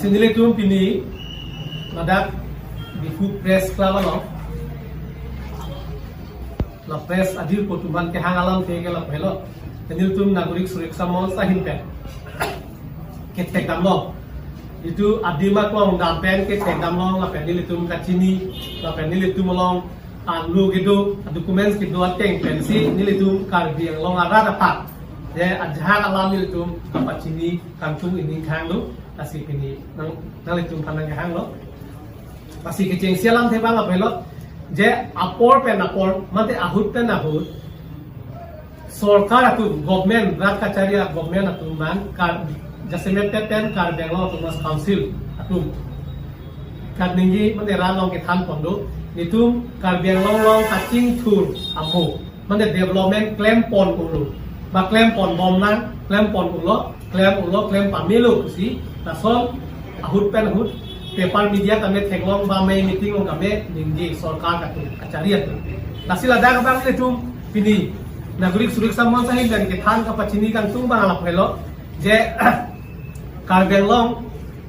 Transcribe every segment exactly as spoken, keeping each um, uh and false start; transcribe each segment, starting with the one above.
Si nelitum pini ladak Diphu Press Club along, la press adirpo atum aphan kehang alamthe ke lapu helo. Nelitum Nagorik Suraksha Monch ahin pen kethekdamlong, itum adim aklong dam pen kethekdamlong lapen nelitum kachini, lapen nelitum along alo kedo, documents kedo ateng pensi nelitum Karbi Anglong arat aphan, je ajahak alam nelitum kapachini kangtung ining khang do. Lasi pini nang, nanglitum aphan nangkehanglo. Lasi kechengsi alamthe abang lapu helo, je apor pen apor, mate ahut pen ahut, sorkar atum, government, rat kachari a-government atum abang, Kar, jasemet pen Karbi Anglong Autonomous Council atum kaningje, mate rat along kethan pon do, nelitum Karbi Anglong along kachingthur amo, mane development klem pon ulo, ba klem pon bom nang, klem pon ulo, klem ulo, klem pamelo pusi, lason ahut pen ahut, paper media kame theklong ba me meeting along kame ningje sorkar atum, kachari atum. Lasi ladak abang nelitum pini Nagorik Suraksha Monch ahin pen kethan kapachini kangtung abang lapu helo, je Karbi Anglong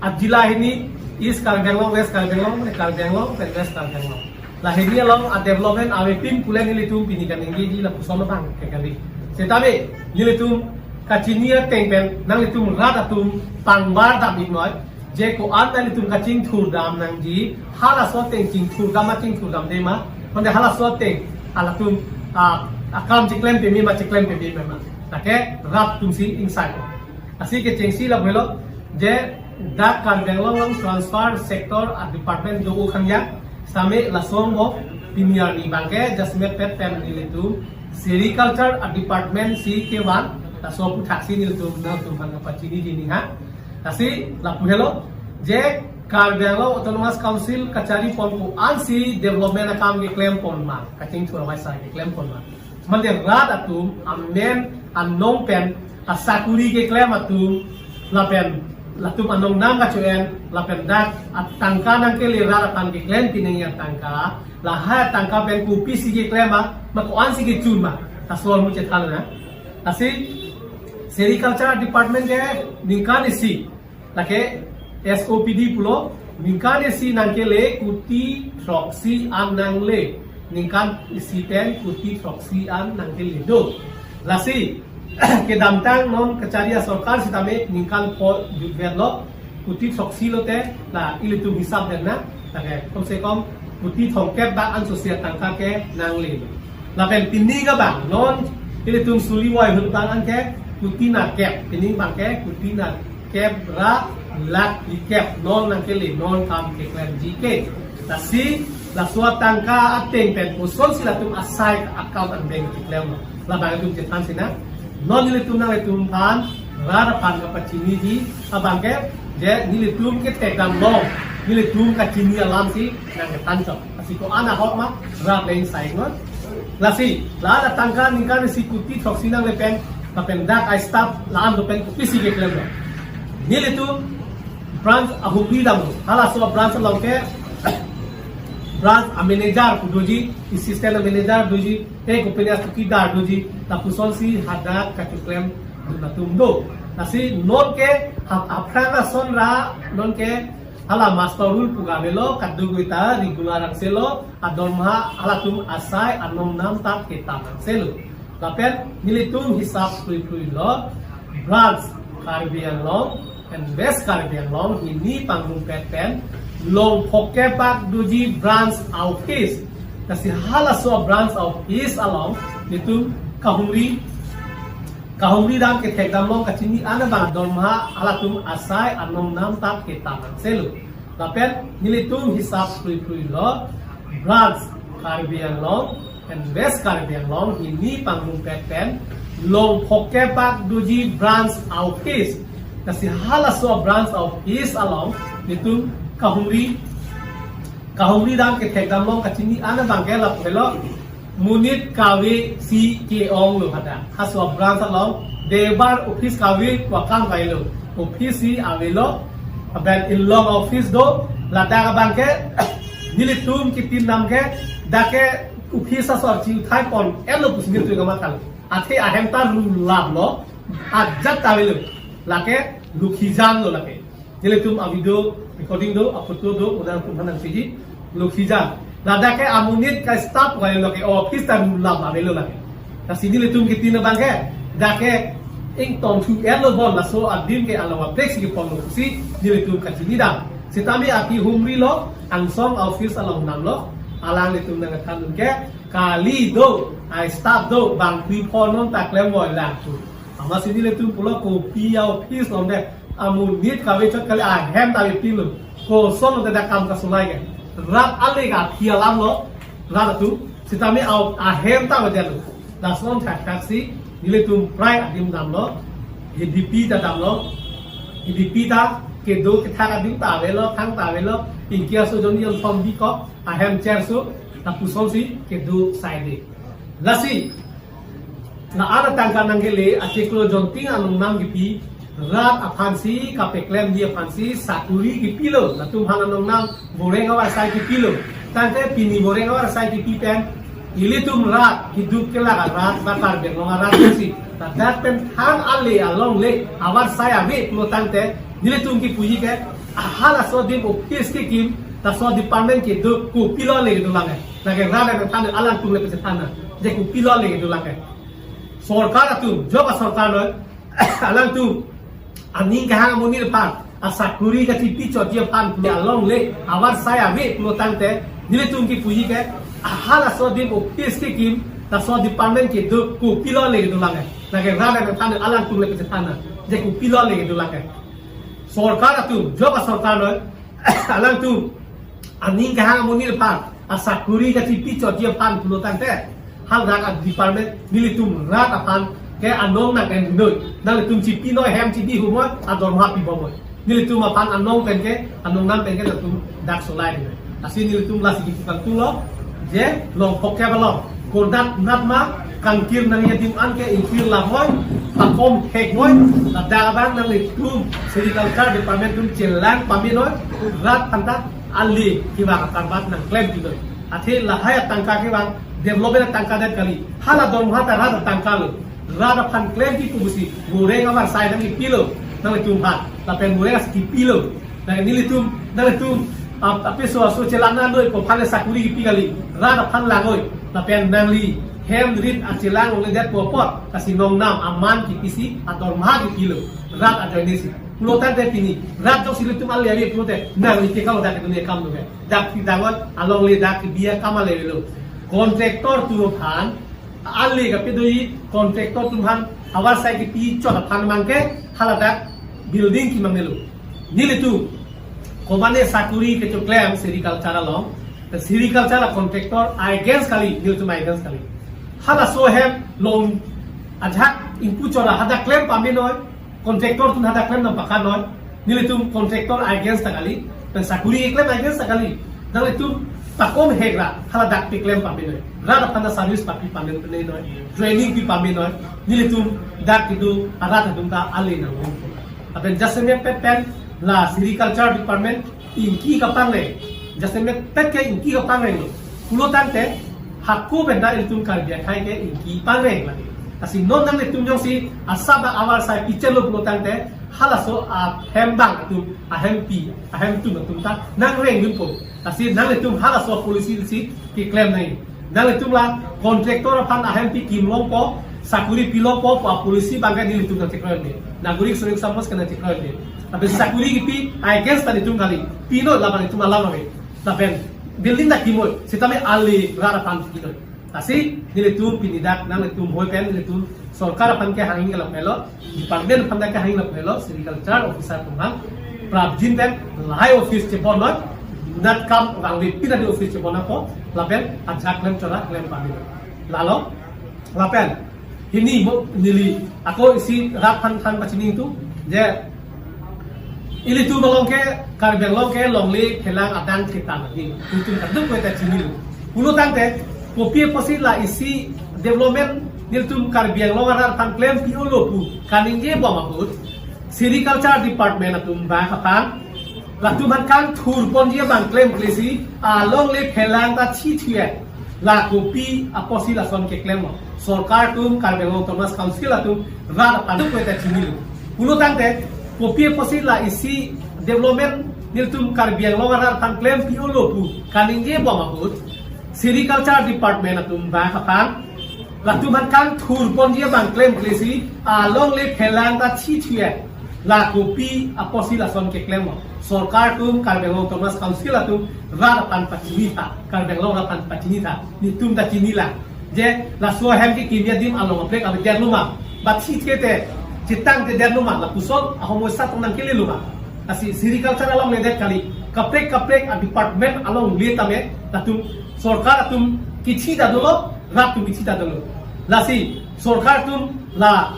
ajila hini, East Karbi Anglong, West Karbi Anglong, mane Karbi Anglong pen West Karbi Anglong, lahini along a-development avepin pu le nelitum pini kaningjeji lapuson abang ke kali. Setame nelitum kachini ateng pen nanglitum rat atum pangbar dam iknoi, je ko-an nanglitum kachingthur dam nangji, halaso ateng chingthur dam ma chingthur damde ma, mane halaso ateng halatum a, akam chiklem peme ma chiklem peme ma, lake rat atumsi ingsai. Lasi kechengsi lapu helo, je dak Karbi Anglong along transfer sector a-department do khang ya, sitame lason bo pini arni abang ke jasemet pen nelitum sericulture a-department si kevan, laso aphuthaksi nelitum nangtum aphan kapachiniji ningha. Lasi lapu helo, je Karbi Anglong Autonomous Council kachari pon ko-ansi development akam keklem pon ma, kachingthur awaisa keklem pon ma, mane rat atum amen anong pen asakuri keklem atum, lapen latum anong nang kacho-en, lapen dak atangka nangkele rat aphan keklem pinangji atangka, lahai atangka pen kopisi keklem ma, ma ko-ansi kechun ma, laso along chethan na. Lasi sericulture department ke ningkan isi, lake S O P D pulo, ningkan isi nangkele kuti throksi an nangle, ningkan isi pen kuti throksi an nangkele do. Lasi kedamtang non kachari asorkar sitame ningkan pho jutvetlo, kuti throksi lote, la ilitum hisap den na, lake kom se kom kuti thomkep bak ansosi atangka ke nangle. Lapen pini abang non ilitum suli wai ahut abang an ke kuti nerkep, pini abang ke kuti nerkep ra lakh phlikep non nangkele, non kam keklemji ke. Lasi laso atangka ateng pen kosonsi latum asai account an bank keklem, labang itum chethan si na. Non nelitum nanglitum aphan, rat aphan kapachiniji abang ke, je nelitum kethekdamlong, nelitum kachini alamsi nangkethan chot. Lasi ko-an ahok ma, rat le ingsai non. Lasi la atangka ningkan isi kuti throksi nangle pen, lapen dak a-staff la-an do pen kopisi keklemlo. Nelitum branch ahumri damlo, halaso branch along ke branch a-manager pu doji, assistant manager doji, te kopine a-chowkidar doji, lapusonsi hadak kachoklemdun atum do. Lasi non ke hap-, aphrang ason ra non ke hala muster roll pu ke avelo, kadokave ta regular angselo, adormaha halatum asai anong nam ta ketang angselo. Lapen nelitum hisap phruiphrui lo, branch Karbi Anglong and West Karbi Anglong hini pangrumpet pen long phokep bak doji branch office. Lasi halaso branch office along nelitum kahumri, kahumri dam kethekdamlong kachini an abang dormaha halatum asai anong nam ta ketang angselo. Lapen nelitum hisap phruiphrui lo, branch Karbi Anglong and West Karbi Anglong hini pangrumpet pen long phokep bak doji branch office. Lasi halaso branch office along nelitum kahumri, kahumri dam kethekdamlong kachini an abang ke lapu helo, monit kave si ke-onglo hadak. Halaso branch along debar office kave pu akam kailo. Office si avelo, lapen inlong office do, ladak abang ke nelitum kitin nam ke, dak ke office asor chiuthai pon-etlo pusi nelitum kamathalo. Athe ahem ta rulaplo, ajat ta avelo. Lake lukhijang lo lake. Nelitum a-video recording do, a-photo do, unang tum hanang siji, lo sija. Ladak ke amonit ka staff kali lo ke office ta room lam avelo lake. Lasi nelitum kitin abang ke, dak ke ingtong thu erlo bon laso adim ke along aprek si kepon lo si nelitum kachini dam. Sitame ati humri lo, angsong office along nam lo, alanglitum nangthan dun ke, kali do, a-staff do, bang pi phone non ta klem voi lang tu. Amatsi nelitum pulo kopi a-office lom de, amonit kave chot kali ahem ta avepin lo. Koson lo te dak kam kasolai ke. Rat ale ke aphi alam lo, rat atum. Sitame a-, ahem ta avedet lo. Lason thakthak si, nelitum prai adim dam lo. H D P ta dam lo. H D P ta kedo kethak adim ta avelo, thang ta avelo. Ingki aso jon yon thom bikok, ahem cherso, lapuson si kedo sai de. Lasi, la-an atangka nangkele, achiklo jonting anong nam kipi, rat aphan si, kapeklemji aphan si, sakuri kipi lo, latum aphan anong nam, boreng avarsai kipi lo. Tangte pini boreng avarsai kipi pen, ilitum rat, kiduk kelak arat, ba Karbi Anglong arat si. Ladak pen than ale alongle, avarsai ave pulo tangte, nelitum kipuji ke, halaso adim office kekim, laso department kedo, kopilo le kedo lang ke. Lake rat nangthan, alangtum le pese than na. Je kopilo le kedo lang ke. Sorkar atum, jok a-sorkar noi, alangtum, aning kehang amonit aphan, asakuri kachipi chotji aphan, alongle, avarsai ave pulo tangte, nelitum kipuji ke, halaso adim office kekim, laso department kedo, kopilo le kedo lang ke. Lake rat nangthan, alangtum le pese than na. Je kopilo le kedo lang ke. Sorkar atum, jok a-sorkar noi, alangtum, aning kehang amonit aphan, asakuri kachipi chotji aphan pulo tangte, haladak a-department, nelitum rat aphan ke anong nang-en noi, nanglitum chipi noi, hem chibi humoi, adormaha pibom noi. Nelitum aphan anong pen ke, anong nam pen ke nangtum dak solai noi. Lasi nelitum lasi kipukang tulo, je long phok ke balong. Kodak nat ma, kangkir nangji adim an ke ingkir lam noi, pakom hek noi, ladak abang nanglitum, sericulture department atum chelang pame noi, rat aphan ta ale kevang akarbat nangklempi noi. Athe lahai atangka kevang, development atangka det kali. Hala dormaha ta rat atangka lo. Rat aphan klempi pu pusi, boreng avarsai nangkipi lo, nanglitum aphan, lapen boreng as kipi lo. Nang nelitum, nanglitum, ap-, apiso aso chelang nang noi pu aphan le sakuri kipi kali, rat aphan lang noi, lapen nangli, hem rit achelang longle det pu apot, lasi nong nam aman kipi si, adormaha kipi lo, rat ajoine si. Pulo tangte pini, rat jok si ilitum ale ave pulote, nangli ke kalo dak dunia kam lo ke. Dak ti dangot, alongle dak kebi akam ale lo. Contractor atum aphan, ale kapedoji contractor atum aphan avarsai kipi chot aphan mang ke haladak building kemangne lo. Nelitum, komane sakuri kechoklem sericulture along, sericulture a-contractor against kali, nelitum against kali. Halaso ahem long ajak ingpu chora hadak klem pame noi, contractor atum hadak klem nangpakan noi, nelitum contractor against ta kali, pen sakuri keklem against ta kali. Nanglitum pakom hek ra, haladak pi klem pame noi. Rat aphan ta service papi pame noi, training pi pame noi. Nelitum dak kedo arat atum ta ale nang. Lapen jasemet pet pen la sericulture department ingki kapangreng. Jasemet pet ke ingki kapangreng lo. Pulo tangte, hako pen ta ilitum Karbi akhei ke ingki pangreng lagi. Lasi non nanglitum jongsi asap avarsai pichelo pulo tangte, halaso ahem bang atum, ahempi, ahem atum atum ta nangreng dunpo. Lasi nanglitum halaso policy si keklem nang. Nanglitum la contractor aphan ahempi kim longpo, sakuri pi longpo pu a-policy bang ke nelitum nangchekroide. Nagorik Suroksha Samaj ke nangchekroide. Tapi sakuri kipi against ta nelitum kali. Pi noi, laban nelitum alam ave. Lapen building ta kim noi, sitame ale rat aphan kim noi. Lasi nelitum pini dak nanglitum hoi pen nelitum sorkar aphan ke hanging ke lapen lo, department aphan ke hanging lapen lo, sericulture officer atum aphan prapjin pen lahai office chebon noi, nat kam vangve pin adi office chebon nangpo, lapen ajak klem chora klem pame. Lalo, lapen, hini mo neli, ako isi rat aphan than pachini tu, je, ilitum along ke, Karbi Anglong ke longle phelang adang ketang adim. Ilitum kadokave ta chini lo. Pulo tangte, kopi apotsi la isi development nelitum Karbi Anglong arat aphan klempi-olo pu kaningje bom ahut, sericulture department atum bang aphan, latum aphan kangthur ponji abang klemkle si, alongle phelang ta thi thi-et. La kopi apotsi lason keklem lo. Sorkar atum, Karbi Anglong Autonomous Council atum, rat aphan kadokave ta chini lo. Pulo tangte, kopi apotsi la isi Development nelitum Karbi Anglong arat aphan klempi-olo pu kaningje bom ahut, Sericulture Department atum bang aphan, latum aphan kangthur ponji abang klemkle si, alongle phelang ta chithuye. La kopi apotsi lason keklem lo? Sorkar atum, Karbi Anglong Autonomous Council atum rat aphan pachini tha, Karbi Anglong rat aphan pachini tha, netum ta chinilang. Je laso ahem kekimi adim along kaprek ave der lo ma? Ba chithe te, chetang te der lo ma? Lapuson ahomoi sa tong nangkele lo ma? Lasi Sericulture along le det kali, kaprek kaprek a-department alongle tame latum sorkar atum kithi ta dolo, rat atum kithi ta dolo. Lasi sorkar atum la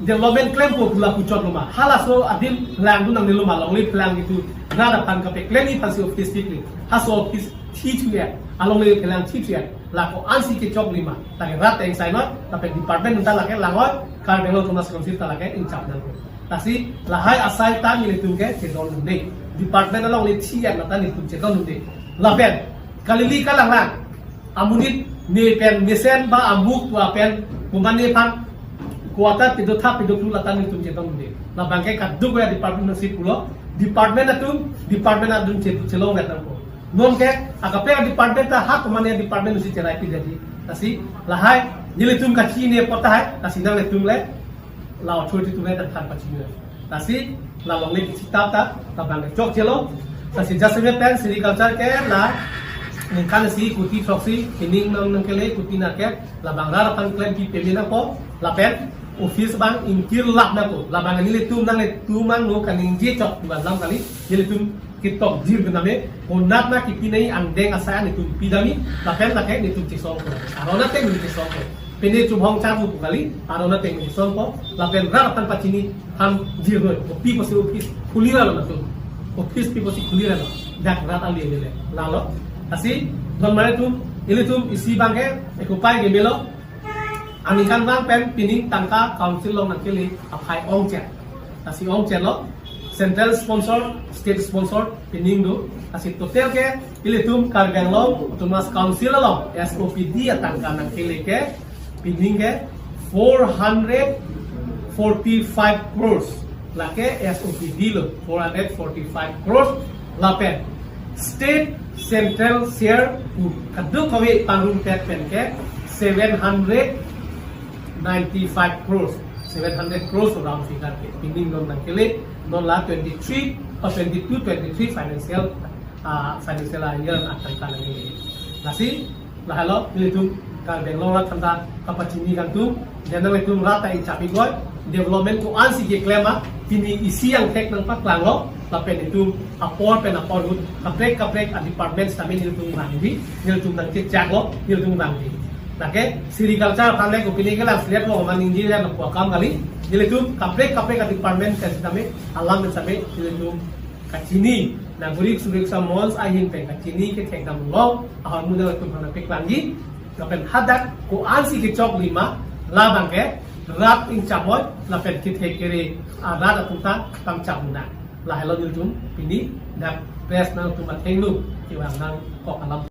development klempo pu lapu chot lo ma? Halaso adim phelang dun nangne lo ma? Longle phelang itu rat aphan kapeklemji aphansi office district le, halaso office thi thuye, alongle phelang thi thuye. La ko-ansi kechok lima, lake rat ta ingsai noi, lapen department ta lake lang noi, Karbi Anglong Autonomous Council ta lake ingchap nangkok. Lasi lahai asai ta nelitum ke chedondunde. Department alongle thi-et na ta nelitum chedondunde. Lapen kalili kalanglang, amonit ne pen mesen ba amuk tua pen kumane aphan quarter pido tha pido kru la ta nelitum chedondunde. Labang ke kaduk ya department si pulo, department atum, department atum che-, chelong nangkok. Non ke akaprek department ta ha kumane department si cherai pidetji. Lasi lahai nelitum kachini apot tahai, lasi nanglitum le la authority atum le ta than pachini. Lasi la longle kichitap ta, labang ke chokchelo. Lasi jasemet pen Sericulture ke la ningkan isi kuti throksi, pining nang nangkele kuti na ke, labang rat aphan klempi peme nangpo, lapen office abang ingkir lap nangpo. Labang nelitum nanglitum angno kaningje chok bukan lam kali, nelitum ketok jir bename, konat na kipi nai angdeng asai netum pidamji, lapen lake netum chesongpo. Aron ateng netum chesongpo. Pine chubhong charmu pu kali, aron ateng netum chesongpo, lapen rat aphan pachini ham jir noi. Kopi apotsi office khuli ra lo latum? Office pi apotsi khuli ra lo? Dak rat ali ele lalo. Lasi, don mane tum, ilitum isi abang ke, ekupai ke melo, aningkanvang pen pining tangka council along nangkele aphai ongcheng. Lasi ongchenglo, central sponsor, state sponsor, pining do. Lasi total ke ilitum Karbi Anglong Autonomous Council along S O P D atangka nangkele ke, pining ke four hundred forty-five crores. Lake S O P D lo, four hundred forty-five crores. Lapen state central share pu kadokave pangrum tet pen ke seven hundred ninety-five crores, seven hundred crores round figure ke pining don nangkele, non la twenty-three or twenty-two twenty-three financial, ah, financial year atangka nangkele. Lasi lahelo nelitum Karbi Anglong rat aphanta kapachini kangtung, dan nanglitum rat ta ingchap ingkoi, development ko-ansi keklem ma, pini isi angthek nangpaklanglo, lapen itum apor pen apor ahut, kaprek kaprek a-department sitame nelitum vangji, nelitum nangchechaklo, nelitum vangji. Lake Sericulture aphan le kopine kelang slet lo, maningje le nangpu akam kali, nelitum kaprek kaprek a-department pen sitame, alam pen sitame, nelitum kachini, Nagorik Suraksha Manch ahin pen kachini kethekdam lo, ahormu nangtum aphan paklangji, lapen hadak ko-ansi kechok lima, labang ke rat ingchap noi, lapen kethek kere, ah, rat atum ta pangchap nang. Lahelo nelitum pini dak press nangtum athengno kevang nangkok alam.